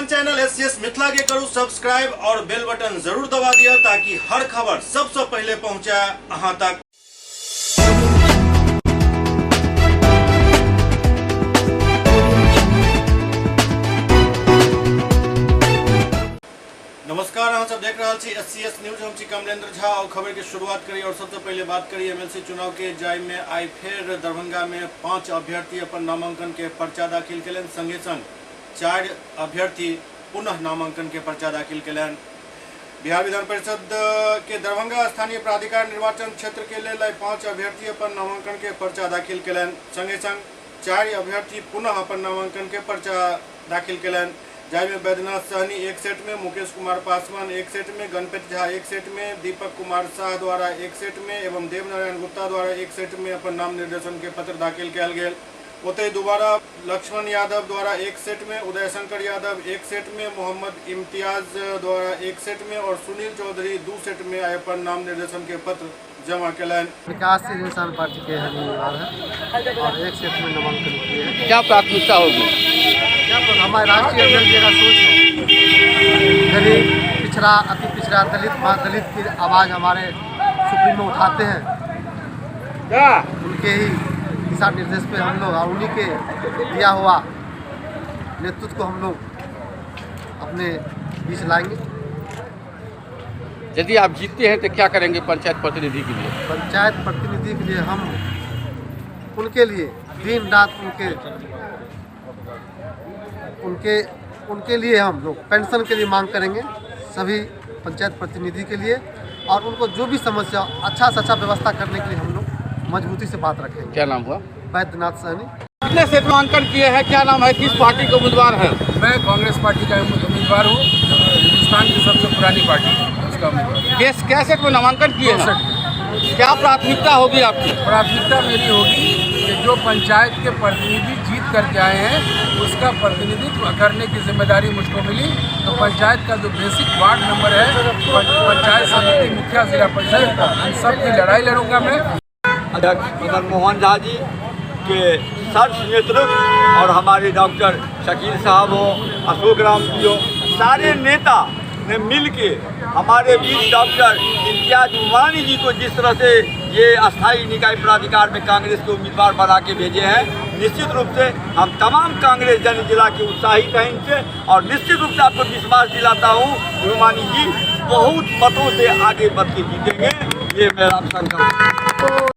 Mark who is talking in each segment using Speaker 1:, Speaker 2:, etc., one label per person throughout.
Speaker 1: अपन channel SCS Mithila के करू सब्सक्राइब और बेल बटन जरूर दबा दिया ताकि हर खबर सबसे पहले पहुंचे अहां तक। नमस्कार, अहाँ सब देख रहल छी एससीएस न्यूज। हम छी कमलेंद्र झा और खबर के शुरुआत करी और सबसे पहले बात करी एमएलसी चुनाव के, जाहि में आइ फेर दरभंगा में 5 अभ्यर्थी अपन नामांकन के पर्चा दाखिल केलनि, संगे संग 4 अभ्यर्थी पुनः नामांकन के पर्चा दाखिल केलनि। बिहार विधान परिषद के दरभंगा स्थानीय प्राधिकार निर्वाचन क्षेत्र के लेल आइ 5 अभ्यर्थी अपन नामांकन के पर्चा दाखिल केलनि, संगे संग 4 अभ्यर्थी पुनः अपन नामांकन के पर्चा दाखिल केलनि, जाहिमे बैद्यनाथ सहनी 1 सेट में, मुकेश कुमार पासवान 1 सेट में, गणपति झा 1 सेट में, दीपक कुमार शाह द्वारा 1 सेट में एवं देवनारायण गुप्ता द्वारा 1 सेट में अपन नाम निर्देशन के पत्र दाखिल कयल गेल। ओतहि दोबारा लक्ष्मण यादव द्वारा 1 सेट में, उदय शंकर यादव 1 सेट में, मोहम्मद इम्तियाज द्वारा 1 सेट में और सुनील चौधरी 2 सेट में अपन नाम निर्देशन के पत्र जमा केलनि।
Speaker 2: विकासशील इंसान पार्टी के हम उम्मीदवार हैं और 1 सेट में नामांकन किए हैं।
Speaker 3: क्या प्राथमिकता होगी?
Speaker 2: हमारे राष्ट्रीय अध्यक्ष जी का सोच है गरीब, पिछड़ा, अति पिछड़ा, दलित, महादलित की आवाज़ हमारे सुप्रीमो उठाते हैं। उनके ही दिशा निर्देश पे हम लोग और उन्हीं के दिया हुआ नेतृत्व को हम लोग अपने बीच लाएंगे।
Speaker 3: यदि आप जीतते हैं तो क्या करेंगे पंचायत प्रतिनिधि के लिए?
Speaker 2: पंचायत प्रतिनिधि के लिए हम उनके लिए दिन रात उनके उनके उनके लिए हम लोग पेंशन के लिए मांग करेंगे सभी पंचायत प्रतिनिधि के लिए, और उनको जो भी समस्या अच्छा से अच्छा व्यवस्था करने के लिए हम लोग मजबूती से बात रखेंगे।
Speaker 3: क्या नाम हुआ?
Speaker 2: बैद्यनाथ सहनी।
Speaker 3: कितने सेट नामांकन किए हैं, क्या नाम है, किस पार्टी के उम्मीदवार हैं?
Speaker 4: मैं कांग्रेस पार्टी का उम्मीदवार हूँ, हिंदुस्तान की सबसे पुरानी पार्टी उसका उम्मीदवार।
Speaker 3: क्या सेट में नामांकन किए हैं? क्या प्राथमिकता होगी आपकी?
Speaker 4: प्राथमिकता मेरी होगी कि जो पंचायत के प्रतिनिधि जीत करके आए हैं उसका प्रतिनिधित्व करने की जिम्मेदारी मुझको मिली, तो पंचायत का जो बेसिक वार्ड नंबर है, पंचायत समिति, मुखिया, जिला परिषद, इन सब की लड़ाई लड़ूंगा मैं।
Speaker 5: अध्यक्ष मदन मोहन झा जी के सर्व नेतृत्व और हमारे डॉक्टर शकील साहब हो, अशोक राम जी हो, सारे नेता ने मिल के हमारे बीच डॉक्टर इम्तियाज उमरानी जी को जिस तरह से ये अस्थायी निकाय प्राधिकार में कांग्रेस के उम्मीदवार बना के भेजे हैं, निश्चित रूप से हम तमाम कांग्रेस जन जिला के उत्साहित हैं इनसे, और निश्चित रूप से आपको विश्वास दिलाता हूँ उमरानी जी बहुत मतों से आगे बढ़ के जीतेंगे, ये मेरा संकल्प है।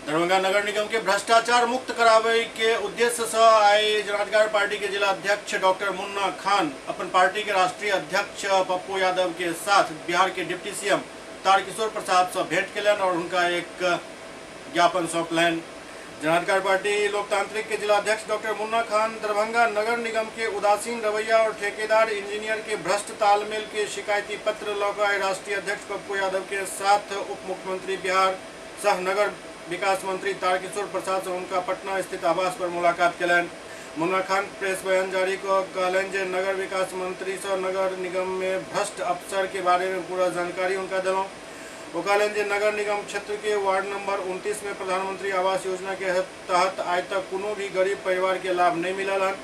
Speaker 1: दरभंगा नगर निगम के भ्रष्टाचार मुक्त करावे के उद्देश्य से आइ जनाधिकार पार्टी के जिला अध्यक्ष डॉक्टर मुन्ना खान अपन पार्टी के राष्ट्रीय अध्यक्ष पप्पू यादव के साथ बिहार के डिप्टी सीएम तारकिशोर प्रसाद से भेंट केलनि और उनका एक ज्ञापन सौंपलनि। जनाधिकार पार्टी लोकतांत्रिक के जिला अध्यक्ष डॉक्टर मुन्ना खान दरभंगा नगर निगम के उदासीन रवैया और ठेकेदार इंजीनियर के भ्रष्ट तालमेल के शिकायती पत्र लऽ कऽ आइ राष्ट्रीय अध्यक्ष पप्पू यादव के साथ उप मुख्यमंत्री बिहार सह नगर विकास मंत्री तारकिशोर प्रसाद से उनका पटना स्थित आवास पर मुलाकात केलनि। मुन्ना खान प्रेस बयान जारी कऽ कहलनि जे नगर विकास मंत्री से नगर निगम में भ्रष्ट अफसर के बारे में पूरा जानकारी उनका देलहुँ। ओ कहलनि जे नगर निगम क्षेत्र के वार्ड नंबर 29 में प्रधानमंत्री आवास योजना के तहत आइ तक कोनो भी गरीब परिवार के लाभ नहीं मिलल हन,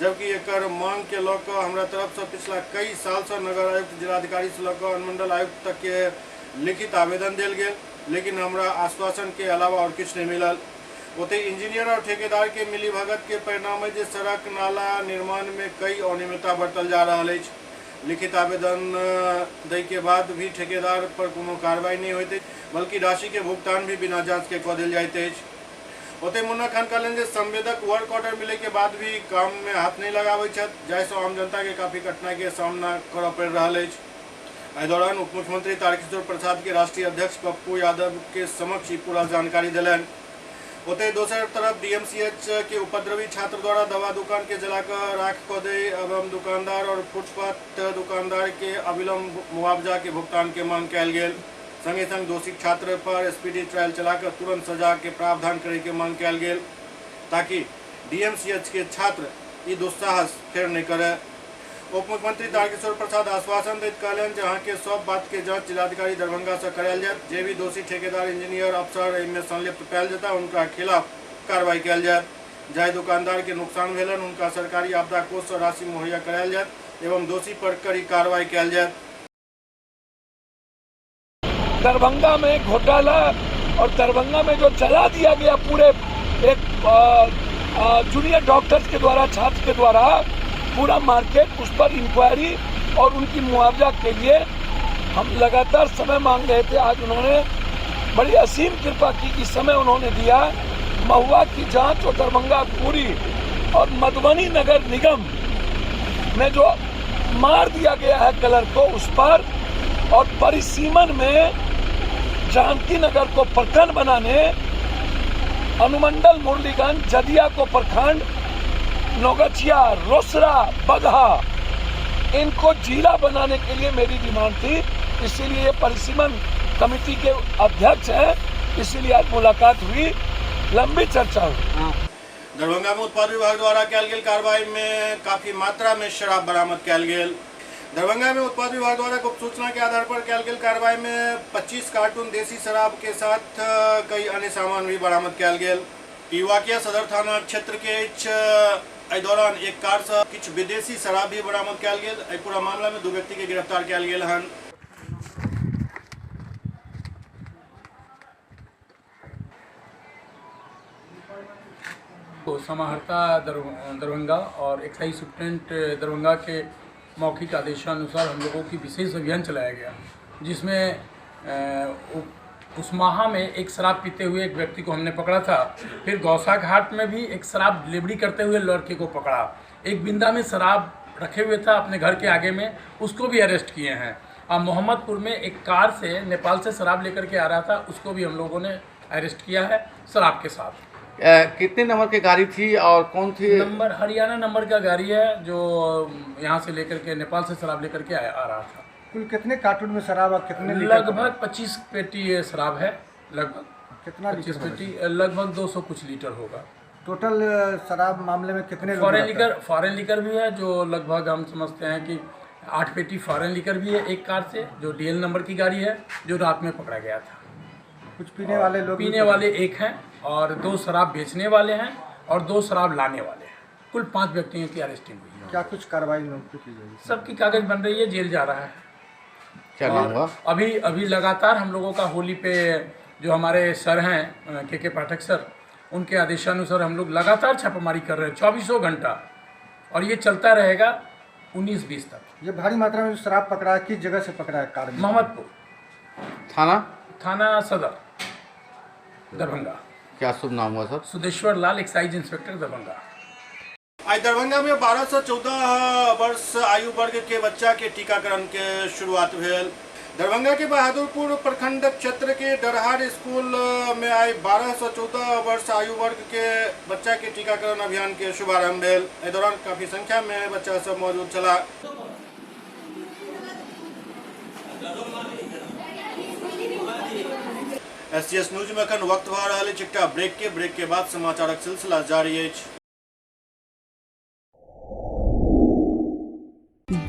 Speaker 1: जबकि एकर मांग के लऽ कऽ हमरा तरफ से पिछला कई साल से नगर आयुक्त, जिलाधिकारी से लऽ कऽ अनुमंडल आयुक्त तक के लिखित आवेदन देल गेल, लेकिन हमरा आश्वासन के अलावा और किछु नहीं मिलल। ओतहि इंजीनियर और ठेकेदार के मिलीभगत के परिणाम है जे सड़क नाला निर्माण में कई अनियमितता बरतल जा रहल अछि। लिखित आवेदन दै के बाद भी ठेकेदार पर कोनो कार्रवाई नहीं होइत अछि, बल्कि राशि के भुगतान भी बिना जांच के कऽ देल जाइत अछि। ओतहि मुन्ना खान कहलनि जे संवेदक वर्क ऑर्डर मिले के बाद भी काम में हाथ नहीं लगाबै छथि, जाहिसँ आम जनता के काफी कठिनाई के सामना करऽ पड़ि रहल अछि। एहि दौरान उप मुख्यमंत्री तारकिशोर प्रसाद के राष्ट्रीय अध्यक्ष पप्पू यादव के समक्ष ई पूरा जानकारी देलनि। ओतहि दोसर तरफ डीएमसीएच के उपद्रवी छात्र द्वारा दवा दुकान के जलाकर राख कऽ दै एवं दुकानदार और फुटपाथ दुकानदार के अविलंब मुआवजा के भुगतान के मांग कयल गेल। संगे संग दोषी छात्र पर स्पीडी ट्रायल चलाकर तुरंत सजा के प्रावधान करे के मांग कयल गेल, ताकि डीएमसीएच के छात्र ई दुस्साहस फेर नहीं करे। उप मुख्यमंत्री तारकिशोर प्रसाद आश्वासन दैत कहलनि जे अहाँके सब बात के जांच जिलाधिकारी दरभंगा से करायल जायत। जे भी दोषी ठेकेदार, इंजीनियर, अफसर एहिमे संलिप्त पायल जेता उनका खिलाफ कार्रवाई कयल जायत। जाहि दुकानदार के नुकसान भेलन हुनका सरकारी आपदा कोष सँ राशि मुहैया करायल जायत एवं दोषी पर कड़ी कार्रवाई कयल जायत।
Speaker 6: दरभंगा में घोटाला और दरभंगा में जो जला दिया गया पूरे एक जूनियर डॉक्टर्स के द्वारा, छात्र के द्वारा पूरा मार्केट, उस पर इंक्वायरी और उनकी मुआवजा के लिए हम लगातार समय मांग रहे थे। आज उन्होंने बड़ी असीम कृपा की कि समय उन्होंने दिया। महुआ की जांच और दरभंगा पूरी और मधुबनी नगर निगम में जो मार दिया गया है कलर को उस पर, और परिसीमन में जानकी नगर को प्रखंड बनाने, अनुमंडल मुरलीगंज, जदिया को प्रखंड, नौगछिया, रोसड़ा, बगहा, इनको जिला बनाने के लिए मेरी डिमांड थी। इसीलिए ये परिसीमन कमेटी के अध्यक्ष हैं, इसीलिए आज मुलाकात हुई, लंबी चर्चा हुई।
Speaker 1: दरभंगा में उत्पाद विभाग द्वारा कयल गेल कार्रवाई में काफी मात्रा में शराब बरामद कयल गेल। दरभंगा में उत्पाद विभाग द्वारा गुप्त सूचना के आधार पर कयल गेल कार्रवाई में 25 कार्टून देसी शराब के साथ कई अन्य सामान भी बरामद कयल गेल। ई वाकया सदर थाना क्षेत्र के एहि दौरान एक कार से किछु विदेशी शराब भी बरामद कयल गेल। एहि पूरा मामला में 2 व्यक्ति के गिरफ्तार कयल गेल हन।
Speaker 4: तो समाहर्ता दरभंगा और एक्साइज सुप्रिटेंडेंट दरभंगा के मौखिक आदेशानुसार हम लोगों की विशेष अभियान चलाया गया, जिसमें उस्माहा में एक शराब पीते हुए एक व्यक्ति को हमने पकड़ा था। फिर गौसा घाट में भी एक शराब डिलीवरी करते हुए लड़के को पकड़ा। एक बिंदा में शराब रखे हुए था अपने घर के आगे में, उसको भी अरेस्ट किए हैं। और मोहम्मदपुर में एक कार से नेपाल से शराब लेकर के आ रहा था, उसको भी हम लोगों ने अरेस्ट किया है शराब के साथ।
Speaker 3: कितने नंबर की गाड़ी थी और कौन थी?
Speaker 4: नंबर हरियाणा नंबर का गाड़ी है, जो यहाँ से लेकर के नेपाल से शराब लेकर के आ रहा था।
Speaker 2: कुल कितने कार्टून में शराब और कितने लीटर?
Speaker 4: लगभग 25 पेटी ये शराब है, लगभग
Speaker 2: कितना
Speaker 4: 25 पेटी, लगभग 200 कुछ लीटर होगा।
Speaker 2: टोटल शराब मामले में कितने?
Speaker 4: फॉरेन लीकर भी है, जो लगभग हम समझते हैं कि 8 पेटी फॉरेन लीकर भी है एक कार से, जो डीएल नंबर की गाड़ी है, जो रात में पकड़ा गया था।
Speaker 2: कुछ पीने वाले लोग?
Speaker 4: पीने वाले एक हैं और 2 शराब बेचने वाले हैं और 2 शराब लाने वाले हैं। कुल 5 व्यक्तियों की अरेस्टिंग हुई है।
Speaker 2: क्या कुछ कार्रवाई की जाएगी?
Speaker 4: सबकी कागज बन रही है, जेल जा रहा है।
Speaker 3: क्या नाम हुआ?
Speaker 4: अभी अभी लगातार हम लोगों का होली पे जो हमारे सर हैं के पाठक सर, उनके आदेशानुसार हम लोग लगातार छापामारी कर रहे हैं 24 घंटा, और ये चलता रहेगा 19-20 तक।
Speaker 2: ये भारी मात्रा में शराब पकड़ा है, किस जगह से पकड़ा है कार?
Speaker 4: मोहम्मदपुर थाना सदर दरभंगा।
Speaker 3: क्या शुभ नाम हुआ सर?
Speaker 4: सुदेश्वर लाल, एक्साइज इंस्पेक्टर दरभंगा।
Speaker 1: आज दरभंगा में 12 से 14 वर्ष आयु वर्ग के बच्चा के टीकाकरण के शुरुआत भेल। दरभंगा के बहादुरपुर प्रखंड क्षेत्र के डरहार स्कूल में आई 12 से 14 वर्ष आयु वर्ग के बच्चा के टीकाकरण अभियान के शुभारंभ भेल। एहि दौरान काफी संख्या में बच्चा सब मौजूद छला। एसजीएस न्यूज में अखन वक्त भऽ रहल अछि एकटा ब्रेक के बाद समाचारक सिलसिला जारी अछि।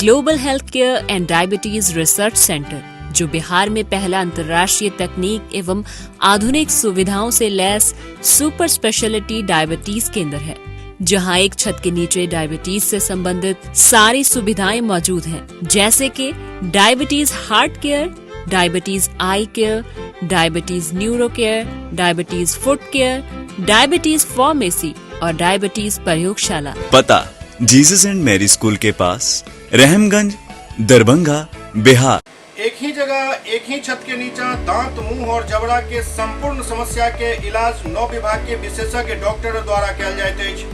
Speaker 7: Global health care and diabetes research centre, जो बिहार में पहला अंतर्राष्ट्रीय तकनीक एवं आधुनिक सुविधाओं से लैस सुपर स्पेशलिटी डायबिटीज केंद्र है, जहां एक छत के नीचे डायबिटीज से संबंधित सारी सुविधाएं मौजूद हैं, जैसे कि diabetes heart care, diabetes eye care, diabetes neuro care, diabetes foot care, diabetes pharmacy और डायबिटीज प्रयोगशाला।
Speaker 8: पता जीसस एंड मैरी स्कूल के पास, रहमगंज, दरभंगा, बिहार।
Speaker 1: एक ही जगह एक ही छत के नीचा दांत, मुंह और जबड़ा के संपूर्ण समस्या के इलाज 9 विभाग के विशेषज्ञ डॉक्टर द्वारा कयल जाइत अछि।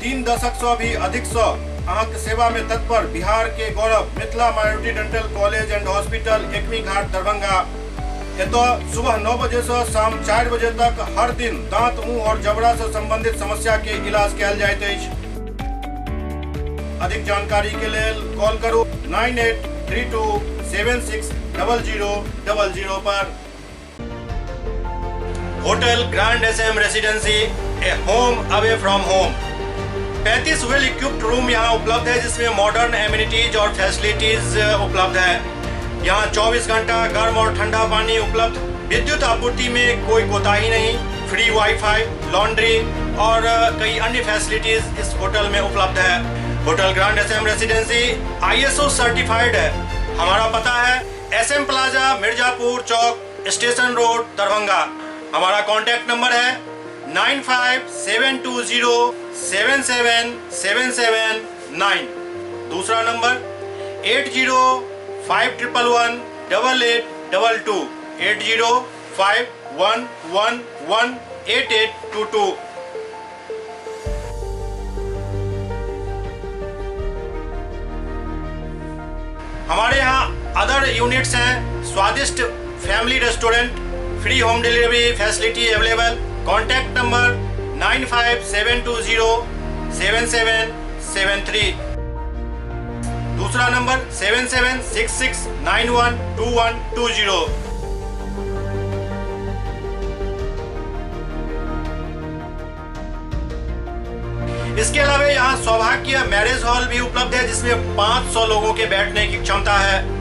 Speaker 1: 3 दशक से भी अधिक से अहाँके सेवा में तत्पर बिहार के गौरव Mithila minority dental college and hospital, Ekmi Ghat, Darbhanga. एतऽ सुबह 9 बजे से शाम 4 बजे तक हर दिन दांत, मुंह और जबड़ा से संबंधित समस्या के इलाज कयल जाइत अछि। अधिक जानकारी के लेल कॉल करू 9832760000 पर। Hotel grand S M residency, a home away from home. 35 well equipped room यहाँ उपलब्ध है, जिसमें मॉडर्न एमिनिटीज और फैसिलिटीज उपलब्ध है। यहाँ 24 घंटा गर्म और ठंडा पानी उपलब्ध, विद्युत आपूर्ति में कोई कोताही नहीं, फ्री वाईफाई, लॉन्ड्री, और कई अन्य फैसिलिटीज इस होटल में उपलब्ध है। Hotel grand SM residency ISO certified है। हमारा पता है SM plaza, Mirzapur Chowk, station road, Darbhanga. हमारा कॉन्टैक्ट नंबर है 9572077779। दूसरा नंबर 8051118822, 8051118822। हमारे यहाँ अदर यूनिट्स हैं, स्वादिष्ट family restaurant, free home delivery facility available. Contact number 9572077773। दूसरा नंबर 7766912120। इसके अलावा यहाँ सौभाग्य मैरिज हॉल भी उपलब्ध है, जिसमें 500 लोगों के बैठने की क्षमता है।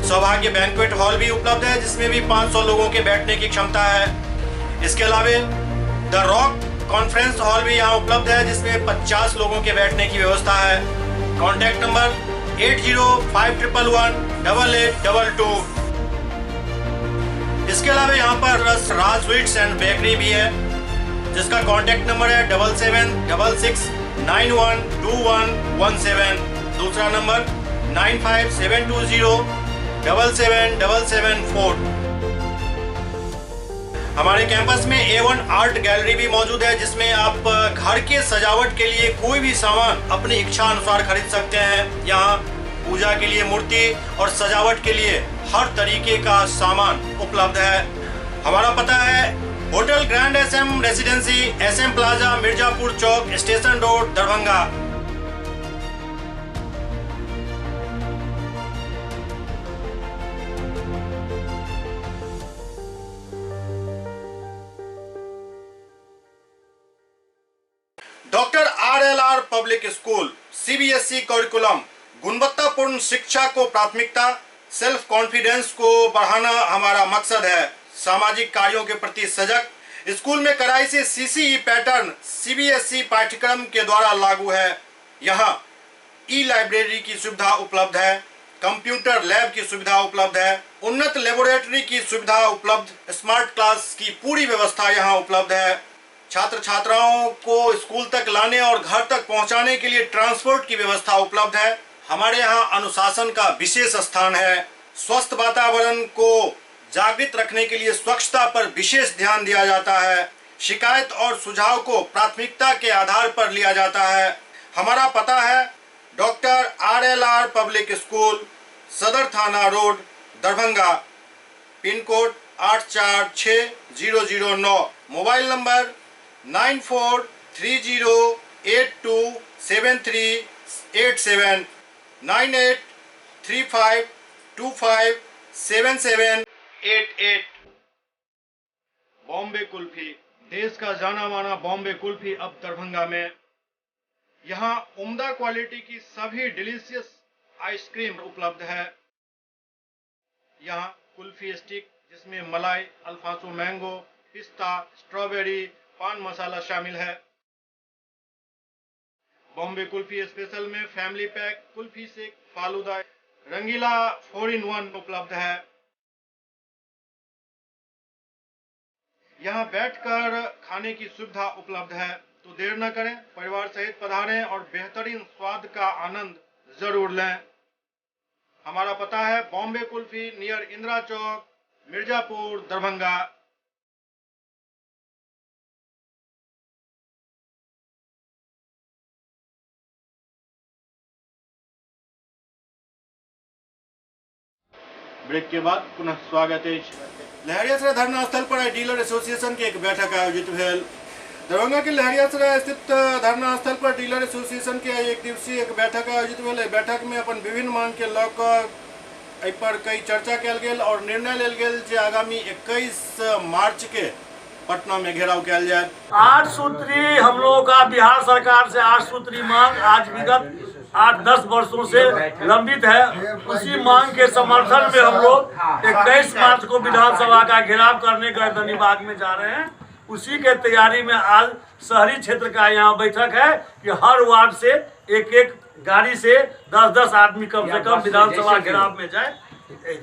Speaker 1: सौभाग्य बैंक्वेट हॉल भी उपलब्ध है, जिसमें भी 500 लोगों के बैठने की क्षमता है। इसके अलावा the rock conference hall भी यहाँ उपलब्ध है, जिसमें 50 लोगों के बैठने की व्यवस्था है। Contact number 8051118822। इसके अलावा यहाँ पर राज स्वीट्स एंड बेकरी भी है, जिसका कॉन्टैक्ट नंबर है 7766912117। दूसरा नंबर 9572077774। हमारे कैंपस में A1 art gallery भी मौजूद है, जिसमें आप घर के सजावट के लिए कोई भी सामान अपनी इच्छा अनुसार खरीद सकते हैं। यहाँ पूजा के लिए मूर्ति और सजावट के लिए हर तरीके का सामान उपलब्ध है। हमारा पता है hotel grand SM residency, SM plaza, Mirzapur Chowk, station road, Darbhanga. Doctor RLR public school, CBSE curriculum, गुणवत्तापूर्ण शिक्षा को प्राथमिकता, सेल्फ कॉन्फिडेंस को बढ़ाना हमारा मकसद है। सामाजिक कार्यों के प्रति सजग, स्कूल में कड़ाई से सीसीई पैटर्न सीबीएसई पाठ्यक्रम के द्वारा लागू है। यहाँ ई लाइब्रेरी की सुविधा उपलब्ध है, कंप्यूटर लैब की सुविधा उपलब्ध है, उन्नत लेबोरेटरी की सुविधा उपलब्ध, स्मार्ट क्लास की पूरी व्यवस्था यहाँ उपलब्ध है। छात्र छात्राओं को स्कूल तक लाने और घर तक पहुँचाने के लिए ट्रांसपोर्ट की व्यवस्था उपलब्ध है। हमारे यहाँ अनुशासन का विशेष स्थान है। स्वस्थ वातावरण को जागृत रखने के लिए स्वच्छता पर विशेष ध्यान दिया जाता है। शिकायत और सुझाव को प्राथमिकता के आधार पर लिया जाता है। हमारा पता है doctor RLR public school, Sadar थाना road, Darbhanga, pin code 846009। Mobile number 9430827387, 9835257788। Bombay kulfi, देश का जाना माना बॉम्बे कुल्फी अब दरभंगा में। यहाँ उम्दा क्वालिटी की सभी डिलीशियस आइसक्रीम उपलब्ध है। यहाँ कुल्फी स्टिक, जिसमें मलाई, अल्फांसो मैंगो, पिस्ता, स्ट्रॉबेरी, पान मसाला शामिल है। बॉम्बे कुल्फी स्पेशल में family pack, kulfi shake, falooda, Rangeela 4 in 1 उपलब्ध है। यहाँ बैठकर खाने की सुविधा उपलब्ध है, तो देर न करें, परिवार सहित पधारें और बेहतरीन स्वाद का आनंद जरूर लें। हमारा पता है बॉम्बे कुल्फी, नियर इंदिरा चौक, मिर्जापुर, दरभंगा। ब्रेक के बाद पुनः स्वागत है। लहरियासराय धरना स्थल पर डीलर एसोसिएशन के एक बैठक आयोजित भेल। दरभंगा के लहरियासराय स्थित धरना स्थल पर डीलर एसोसिएशन के एक दिवसीय एक बैठक आयोजित भेल। बैठक में अपन विभिन्न मांग के लऽ कऽ एहि पर कई चर्चा कयल गेल और निर्णय लेल गेल जे आगामी 21 मार्च के पटना में घेराव कयल जायत।
Speaker 9: 8 सूत्री हम लोगों का बिहार सरकार से 8 सूत्री मांग आज विगत 8-10 वर्षों से लंबित है। उसी मांग के समर्थन में हम लोग 21 मार्च को विधानसभा का घेराव करने गर्दनीबाग में जा रहे हैं। उसी के तैयारी में आज शहरी क्षेत्र का यहाँ बैठक है कि हर वार्ड से एक एक गाड़ी से 10-10 आदमी कम से कम विधानसभा घेराव में जाए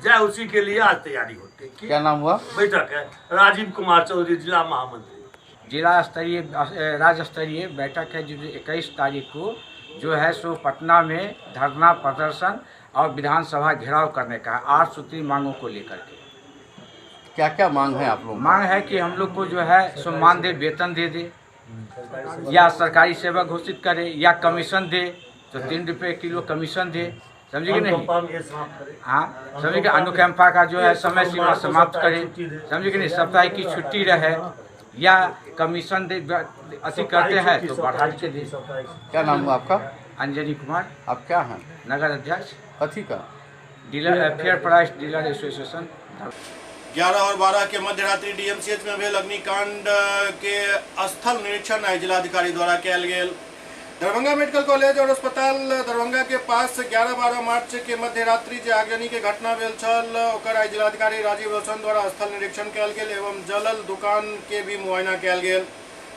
Speaker 9: जाए, उसी के लिए आज तैयारी होती है।
Speaker 3: क्या नाम हुआ?
Speaker 9: बैठक है राजीव कुमार चौधरी, जिला महामंत्री।
Speaker 10: जिला स्तरीय राज्य स्तरीय बैठक है जो 21 तारीख को जो है सो पटना में धरना प्रदर्शन और विधानसभा घेराव करने का है, 8 सूत्री मांगों को लेकर के।
Speaker 3: क्या क्या मांग है आप लोगों?
Speaker 10: मांग है कि हम लोग को जो है सो मानदेय वेतन दे दे, या सरकारी सेवा घोषित करे, या कमीशन दे, तो 3 रुपये किलो कमीशन दे, समझे कि नहीं? हाँ, समझे कि अनुकंपा का जो है समय सीमा समाप्त करे, समझे कि नहीं? साप्ताहिक की छुट्टी रहे, या कमीशन दे, अति करते हैं तो बढ़ा के दे।
Speaker 3: क्या नाम हुआ आपका?
Speaker 10: अंजनी कुमार।
Speaker 3: आप क्या हैं?
Speaker 10: नगर अध्यक्ष।
Speaker 3: कथी का?
Speaker 10: Dealer, fair price dealer association.
Speaker 1: 11 और 12 के मध्यरात्रि डीएमसीएच में भेल अग्निकांड के स्थल निरीक्षण आइ जिलाधिकारी द्वारा कयल गेल। दरभंगा मेडिकल कॉलेज और अस्पताल दरभंगा के पास 11-12 मार्च के मध्यरात्रि जे आगजनी के घटना भेल छल, ओकर आइ जिलाधिकारी राजीव रोशन द्वारा स्थल निरीक्षण कयल गेल एवं जलल दुकान के भी मुआयना कयल गेल।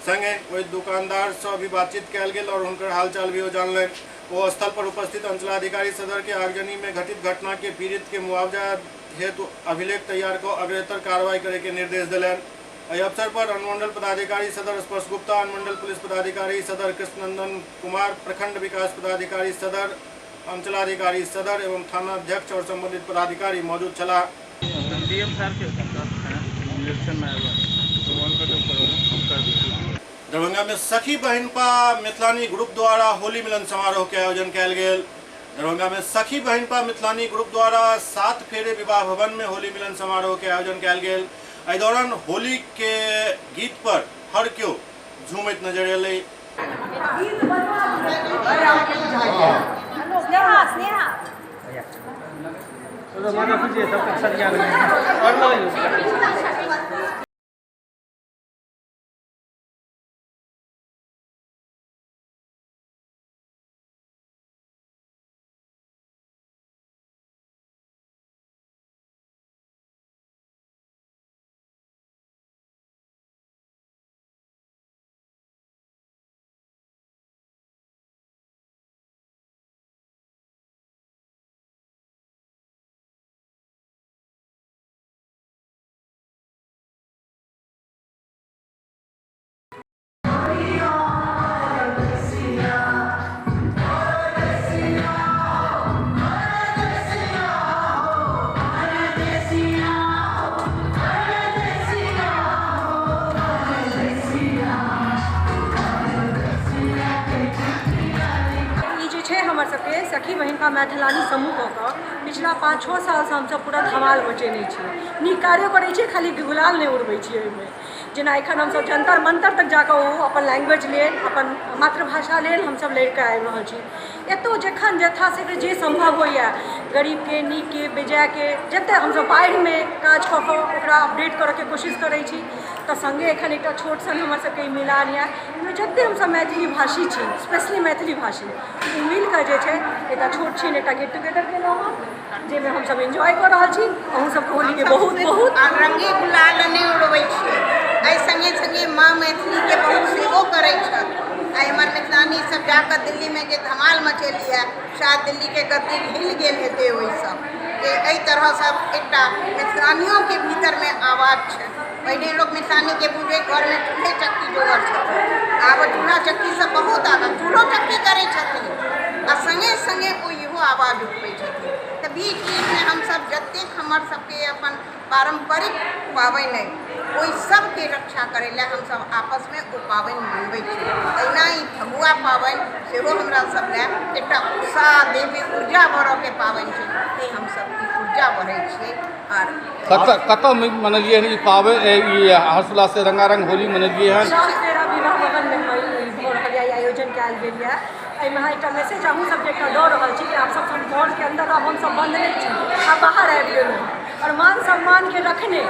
Speaker 1: संगे ओहि दुकानदार से भी बातचीत कयल गेल और हुनकर हालचाल भी ओ जानलनि। ओ स्थल पर उपस्थित अंचलाधिकारी सदर के आगजनी में घटित घटना के पीड़ित के मुआवजा हेतु अभिलेख तैयार कऽ अग्रेतर कार्रवाई करे के निर्देश देलनि। एहि अवसर पर अनुमंडल पदाधिकारी सदर स्पर्श गुप्ता, अनुमंडल पुलिस पदाधिकारी सदर कृष्णनंदन कुमार, प्रखंड विकास पदाधिकारी सदर, अंचलाधिकारी सदर एवं थाना अध्यक्ष और संबंधित पदाधिकारी मौजूद छलाह। दरभंगा में सखी बहिनपा मिथिलानी ग्रुप द्वारा होली मिलन समारोह के आयोजन कयल गेल। दरभंगा में सखी बहिनपा मिथिलानी ग्रुप द्वारा 7 फेरे विवाह भवन में होली मिलन समारोह के आयोजन कयल गेल। एहि दौरान होली के गीत पर हर केओ झूमैत नजर एलै।
Speaker 11: सखी बहिनपा मैथिलानी समूह कऽ कऽ पिछला 5-6 सालसँ हमसब पूरा धमाल मचेने छियै। नीक कार्यो करै छियै, खाली गुलाल नहि उड़बै छियै ओहिमे। जेना एखन हमसब जंतर मंतर तक जाकऽ ओ अपन लैंग्वेज लेल, अपन मातृभाषा लेल हमसब लड़िकऽ आबि रहल छी। एतौ जखन यथाशीघ्र जे सम्भव होइए, गरीबके, नीकके, बेजायके, जते हमसब बाढ़िमे काज कऽ कऽ ओकरा अपडेट करऽके कोशिश करै छी। तऽ सङ्गे एखन एकटा छोट सन हमर सबके मिलान यऽ, ओहिमे जते हमसब मैथिली भाषी छी, स्पेशली मैथिली भाषी, ओ मिलकऽ जे छै एकटा छोट छिन एकटा गेट टुगेदर केलहुँ हँ, जाहिमे हमसब एन्जॉय कऽ रहल छी। अहूँ सबके होलीके बहुत बहुत
Speaker 12: रङ्गे गुलाल नहि उड़बै छियै। एहि सङ्गे सङ्गे माँ मैथिलीके बहुत सेवो करै छथि। आइ हमर मिथिलानी सब जाकऽ दिल्लीमे जे धमाल मचेली है, शायद दिल्लीके गद्दी हिल गेल हेतै ओहिसँ। एहि तरहसँ एकटा मिथिलानियोके भीतरमे आवाज छै। पहिने लोक मिथिलानीके बुझै घरमे चूल्हे चक्की जोगर छथिन, आब चूल्हा चक्कीसँ बहुत आगाँ चूल्हो चक्की करै छथिन आ सङ्गे सङ्गे ओ इहो आवाज उठबै छथिन। तऽ बीच बीचमे हमसब जतेक हमर सबके अपन पारम्परिक पाबनि अइ ओहि सबके रक्षा करै लए हमसब आपसमे ओ पाबनि मनबै छी। तहिना ई फगुआ पाबनि सेहो हमरा सब लए एकटा उत्साह देवी ऊर्जा बढ़ऽके पाबनि छै। तेँ हमसब ई ऊर्जा बढ़ै छियै। आर
Speaker 3: कतऽ कतऽ मनलियै हन ई पाबनि? ई हर्षोल्लास से रंगारंग होली मनलियै हन।
Speaker 11: विवाह भवनमे भऽ रहल यऽ, आयोजन कयल गेल यऽ। एहिमे अहाँ एकटा मैसेज अहूँ सबके एकटा दऽ रहल छी कि आब सब घरके अन्दर आब हमसब बन्द नहि छी, आब बाहर आबि गेलहुँ हँ। और मान सम्मानके रखने,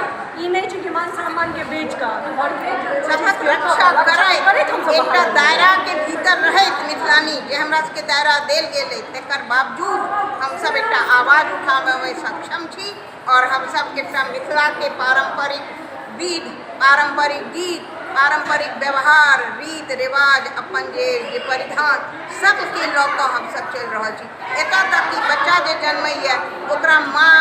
Speaker 11: ई नहि छै कि मान सम्मानके बेच कऽ घरके
Speaker 12: सभक रक्षा करैत एकटा दायराके भीतर रहैत मिथिलानी जे हमरा सबके दायरा देल गेल अइ तकर बावजूद हमसब एकटा आवाज उठाबैमे सक्षम छी। और हमसब एकटा मिथिलाके पारम्परिक विध, पारम्परिक गीत, पारम्परिक व्यवहार, रीत रिवाज, अपन जे जे परिधान सबके लऽ कऽ हमसब चलि रहल छी। एतऽ तक कि बच्चा जे जन्मैए ओकरा माँ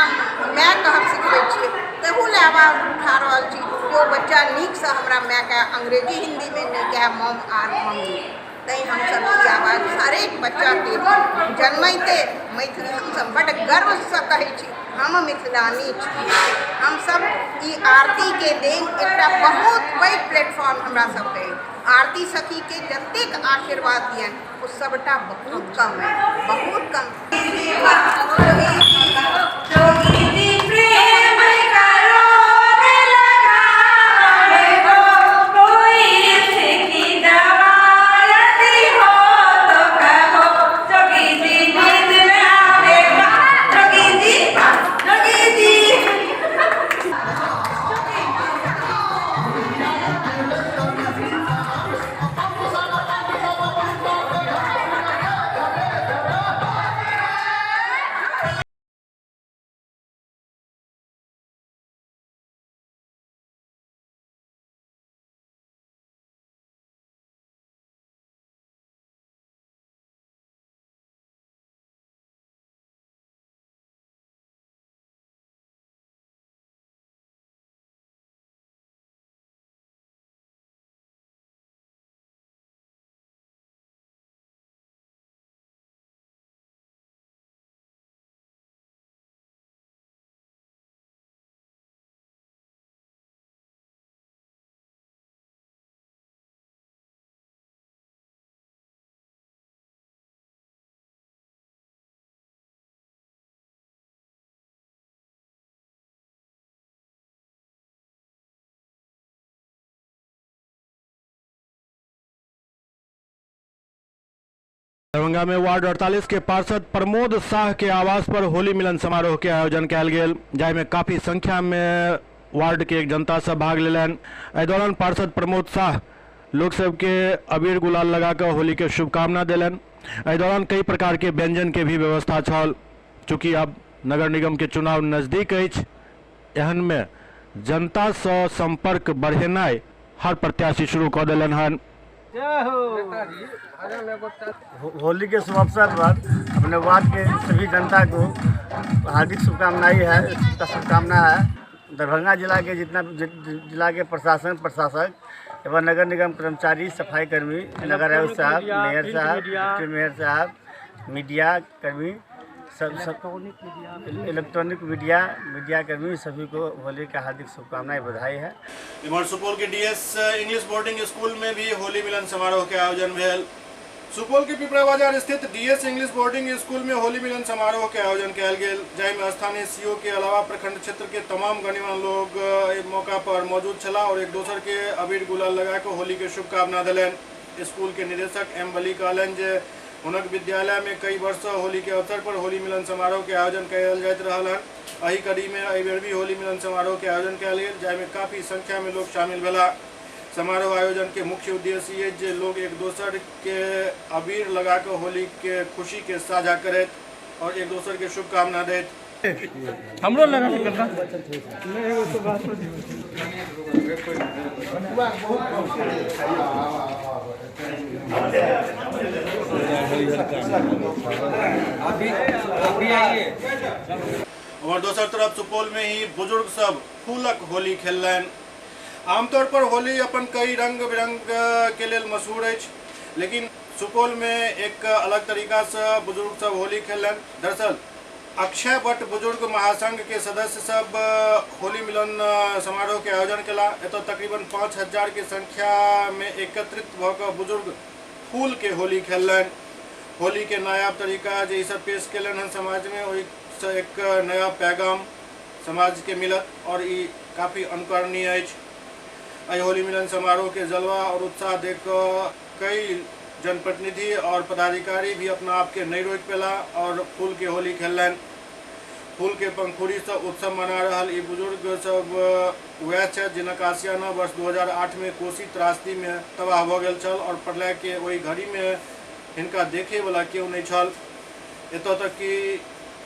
Speaker 12: माय कहब सिखबै छियै, तहू लए आवाज उठा रहल छी जे ओ बच्चा नीकसँ हमरा मायके अंग्रेजी हिन्दीमे नहि कहए मॉम आर मम्मी। तैँ हमसब ई आवाज हरेक बच्चाके जन्मैते मैथिली हमसब बड्ड गर्वसँ कहै छी, हम मिथिलानी छी। हमसब ई आरतीके देन एकटा बहुत पैघ प्लेटफॉर्म हमरा सबके अछि। आरती सखीके जतेक आशीर्वाद दियनि ओ सबटा बहुत कम अइ, बहुत कम।
Speaker 1: दरभंगा में वार्ड 48 के पार्षद प्रमोद शाह के आवास पर होली मिलन समारोह के आयोजन कयल गेल, जाहिमे काफी संख्या में वार्ड के जनता सब भाग लेलनि। एहि दौरान पार्षद प्रमोद शाह लोक सबके अबीर गुलाल लगा कऽ होली के शुभकामना देलनि। एहि दौरान कई प्रकार के व्यंजन के भी व्यवस्था छल। चूँकि अब नगर निगम के चुनाव नजदीक अछि, एहन में जनता सँ संपर्क बढ़ेनाइ हर प्रत्याशी शुरू कऽ देलनि हन।
Speaker 13: होली के शुभ अवसर पर अपने वार्ड के सभी जनता को हार्दिक शुभकामनाएं है, का शुभकामना है। दरभंगा जिला के जितना जिला के प्रशासन, प्रशासक एवं नगर निगम कर्मचारी, सफाई कर्मी, नगर आयुक्त साहब, मेयर साहब, डिप्टी मेयर साहब, मीडिया कर्मी, सब सब इलेक्ट्रॉनिक मीडिया, मीडिया कर्मी सभी को होली का हार्दिक शुभकामनाएं, बधाई है।
Speaker 1: इम्हर सुपौल के डीएस इंग्लिश बोर्डिंग स्कूल में भी होली मिलन समारोह के आयोजन भेल। सुपौल के पिपरा बाजार स्थित डीएस इंग्लिश बोर्डिंग स्कूल में होली मिलन समारोह के आयोजन कयल गेल, जाहिमे स्थानीय सीओ के अलावा प्रखंड क्षेत्र के तमाम गणमान्य लोग एहि मौका पर मौजूद छलाह और एक दोसर के अबीर गुलाल लगा के होली के शुभकामना देलनि। स्कूल के निदेशक एम वली कहलनि जे हुनक विद्यालय में कई वर्ष सँ होली के अवसर पर होली मिलन समारोह के आयोजन कयल जाइत रहल हन। एहि कड़ी में एहि बेर भी होली मिलन समारोह के आयोजन कयल गेल, जाहिमे काफी संख्या में लोग शामिल भेलाह। समारोह आयोजन के मुख्य उद्देश्य ई अछि जे लोग एक दोसर के अबीर लगा के होली के खुशी के साझा करैत और एक दोसर के शुभकामना दैत।
Speaker 3: हमरो लगा के करना।
Speaker 1: और दोसर तरफ सुपौल में ही बुजुर्ग सब फूलक होली खेललनि। आमतौर पर होली अपन कई रंग बिरंग के लेल मशहूर अछि, लेकिन सुपौल में एक अलग तरीका से बुजुर्ग सब होली खेललनि। दरअसल अक्षय भट्ट बुजुर्ग महासंघ के सदस्य सब होली मिलन समारोह के आयोजन केला। एतऽ तकरीबन 5000 के संख्या में एकत्रित भऽ कऽ बुजुर्ग फूल के होली खेललनि। होली के नायाब तरीका जे ई सब पेश केलनि हन समाज में, ओहिसँ एक नया पैगाम समाज के मिलत और ई काफी अनुकरणीय अछि। एहि होली मिलन समारोह के जलवा और उत्साह देख कऽ कई जनप्रतिनिधि और पदाधिकारी भी अपना आप के नहीं रोकि पेला और फूल के होली खेललनि। फूल के पंखुड़ी से उत्सव मना रहल ई बुजुर्ग सब वएह छथि जिनक आशियाना वर्ष 2008 में कोसी त्रासदी में तबाह भऽ गेल छल और प्रलय के ओहि घड़ी में हिनका देखे वाला केओ नहीं छल। एतऽ तक कि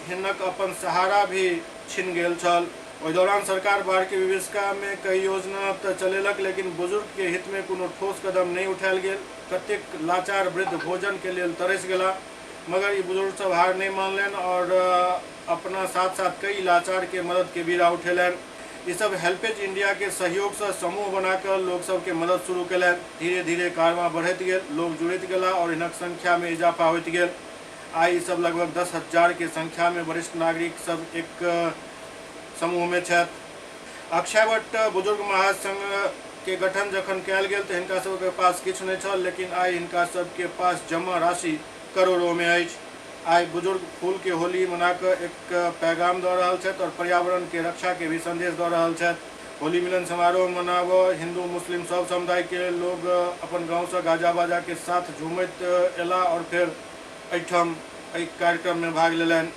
Speaker 1: हिनक अपन सहारा भी छिन गेल छल। ओहि दौरान सरकार बाढ़ के विभीषिका में कई योजना तऽ चलेलक, लेकिन बुजुर्ग के हित में कोनो ठोस कदम नहीं उठायल गेल। कतेक लाचार वृद्ध भोजन के लेल तरस गेला, मगर ई बुजुर्ग सब हार नहीं मानलनि और अपना साथ साथ कई लाचार के मदद के बीड़ा उठेलनि। ई सब हेल्पेज इंडिया के सहयोग से समूह बनाकर लोग सबके मदद शुरू केलनि। धीरे धीरे कारवां बढ़ैत गेल, लोग जुड़ैत गेला और हिनक संख्या में इजाफा होइत गेल। आइ ई सब लगभग 10,000 के संख्या में वरिष्ठ नागरिक सब एक समूह में छथि। अक्षयवट बुजुर्ग महासंघ के गठन जखन कयल गेल तऽ हिनका सबके पास किछु नहि छल, लेकिन आइ हिनका सबके पास जमा राशि करोड़ों में अछि। आइ बुजुर्ग फूल के होली मना कऽ एक पैगाम दऽ रहल छथि और पर्यावरण के रक्षा के भी संदेश दऽ रहल छथि। होली मिलन समारोह मनाबऽ हिंदू मुस्लिम सब समुदाय के लोग अपन गाँव से गाजा बाजा के साथ झूमैत एला और फिर एहिठाम एहि कार्यक्रम में भाग लेलनि।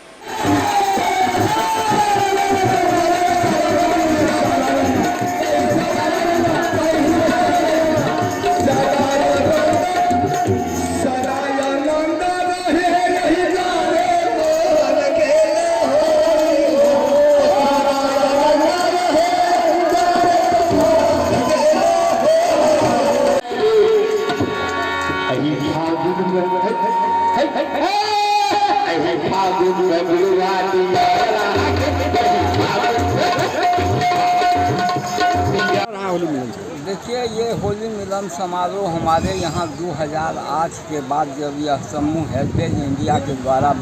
Speaker 14: देखिए, ये होली मिलन समारोह हमारे यहाँ 2008 के बाद जब यह समूह हेल्पेज इंडिया के द्वारा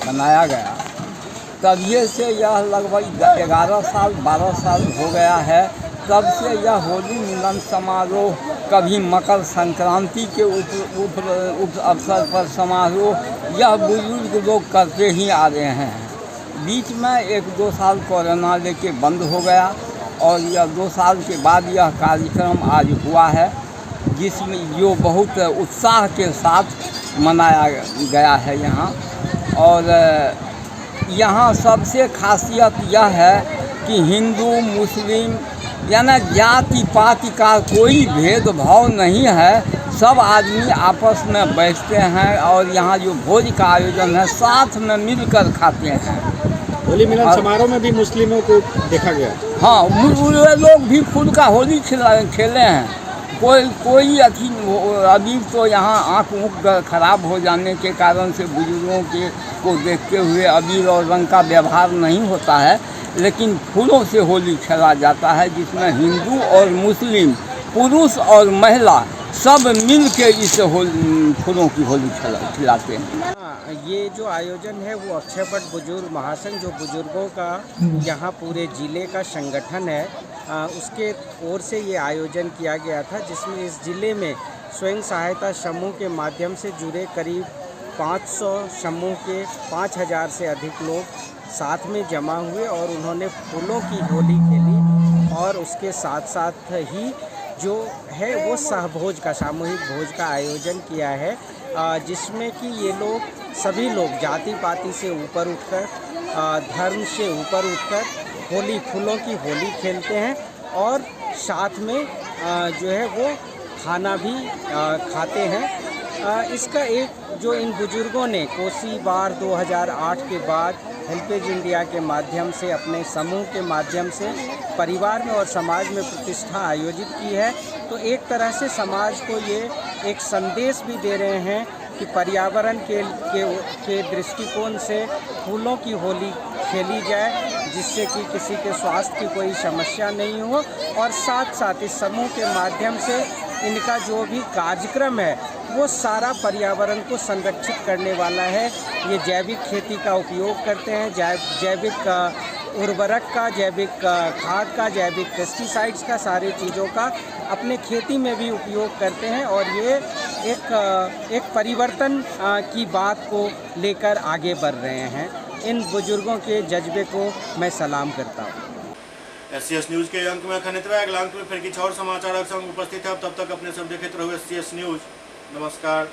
Speaker 14: बनाया गया, तभी से यह लगभग 11 साल 12 साल हो गया है। तब से यह होली मिलन समारोह कभी मकर संक्रांति के उप अवसर पर समारोह यह बुजुर्ग लोग करते ही आ रहे हैं। बीच में 1-2 साल कोरोना लेके बंद हो गया और यह 2 साल के बाद यह कार्यक्रम आज हुआ है, जिसमें जो बहुत उत्साह के साथ मनाया गया है यहाँ। और यहाँ सबसे खासियत यह है कि हिंदू मुस्लिम यानी जाति पाति का कोई भेदभाव नहीं है, सब आदमी आपस में बैठते हैं और यहाँ जो भोज का आयोजन है साथ में मिलकर खाते हैं।
Speaker 15: होली मिलन समारोह में भी मुस्लिमों को देखा गया।
Speaker 14: हाँ, वे लोग भी फूल का होली खेले हैं। कोई अथी अभी तो यहाँ आँख ऊँख खराब हो जाने के कारण से बुजुर्गों के को देखते हुए अबीर और रंग का व्यवहार नहीं होता है, लेकिन फूलों से होली खेला जाता है, जिसमें हिंदू और मुस्लिम, पुरुष और महिला सब मिल के इस होली, फूलों की होली खिलाते हैं।
Speaker 16: ये जो आयोजन है वो अक्षयवट बुजुर्ग महासंघ, जो बुजुर्गों का यहाँ पूरे ज़िले का संगठन है, उसके ओर से ये आयोजन किया गया था, जिसमें इस ज़िले में स्वयं सहायता समूह के माध्यम से जुड़े करीब 500 समूह के 5000 से अधिक लोग साथ में जमा हुए और उन्होंने फूलों की होली खेली और उसके साथ साथ ही जो है वो सहभोज का, सामूहिक भोज का आयोजन किया है, जिसमें कि ये लोग सभी लोग जाति पाति से ऊपर उठकर, धर्म से ऊपर उठकर होली, फूलों की होली खेलते हैं और साथ में जो है वो खाना भी खाते हैं। इसका एक जो इन बुज़ुर्गों ने कोसी बाढ़ 2008 के बाद हेल्पेज इंडिया के माध्यम से, अपने समूह के माध्यम से परिवार में और समाज में प्रतिष्ठा आयोजित की है, तो एक तरह से समाज को ये एक संदेश भी दे रहे हैं कि पर्यावरण के दृष्टिकोण से फूलों की होली खेली जाए, जिससे कि किसी के स्वास्थ्य की कोई समस्या नहीं हो। और साथ साथ इस समूह के माध्यम से इनका जो भी कार्यक्रम है वो सारा पर्यावरण को संरक्षित करने वाला है। ये जैविक खेती का उपयोग करते हैं, जैविक उर्वरक का, जैविक खाद का, जैविक पेस्टिसाइड्स का, सारी चीज़ों का अपने खेती में भी उपयोग करते हैं और ये एक परिवर्तन की बात को लेकर आगे बढ़ रहे हैं। इन बुजुर्गों के जज्बे को मैं सलाम करता हूँ।
Speaker 1: एससीएस न्यूज के अंक में अखन एतबे। अगला अंक में फिर किछु और समाचारक संग उपस्थित है। तब तक अपने सब देखैत रहू एससीएस न्यूज। नमस्कार।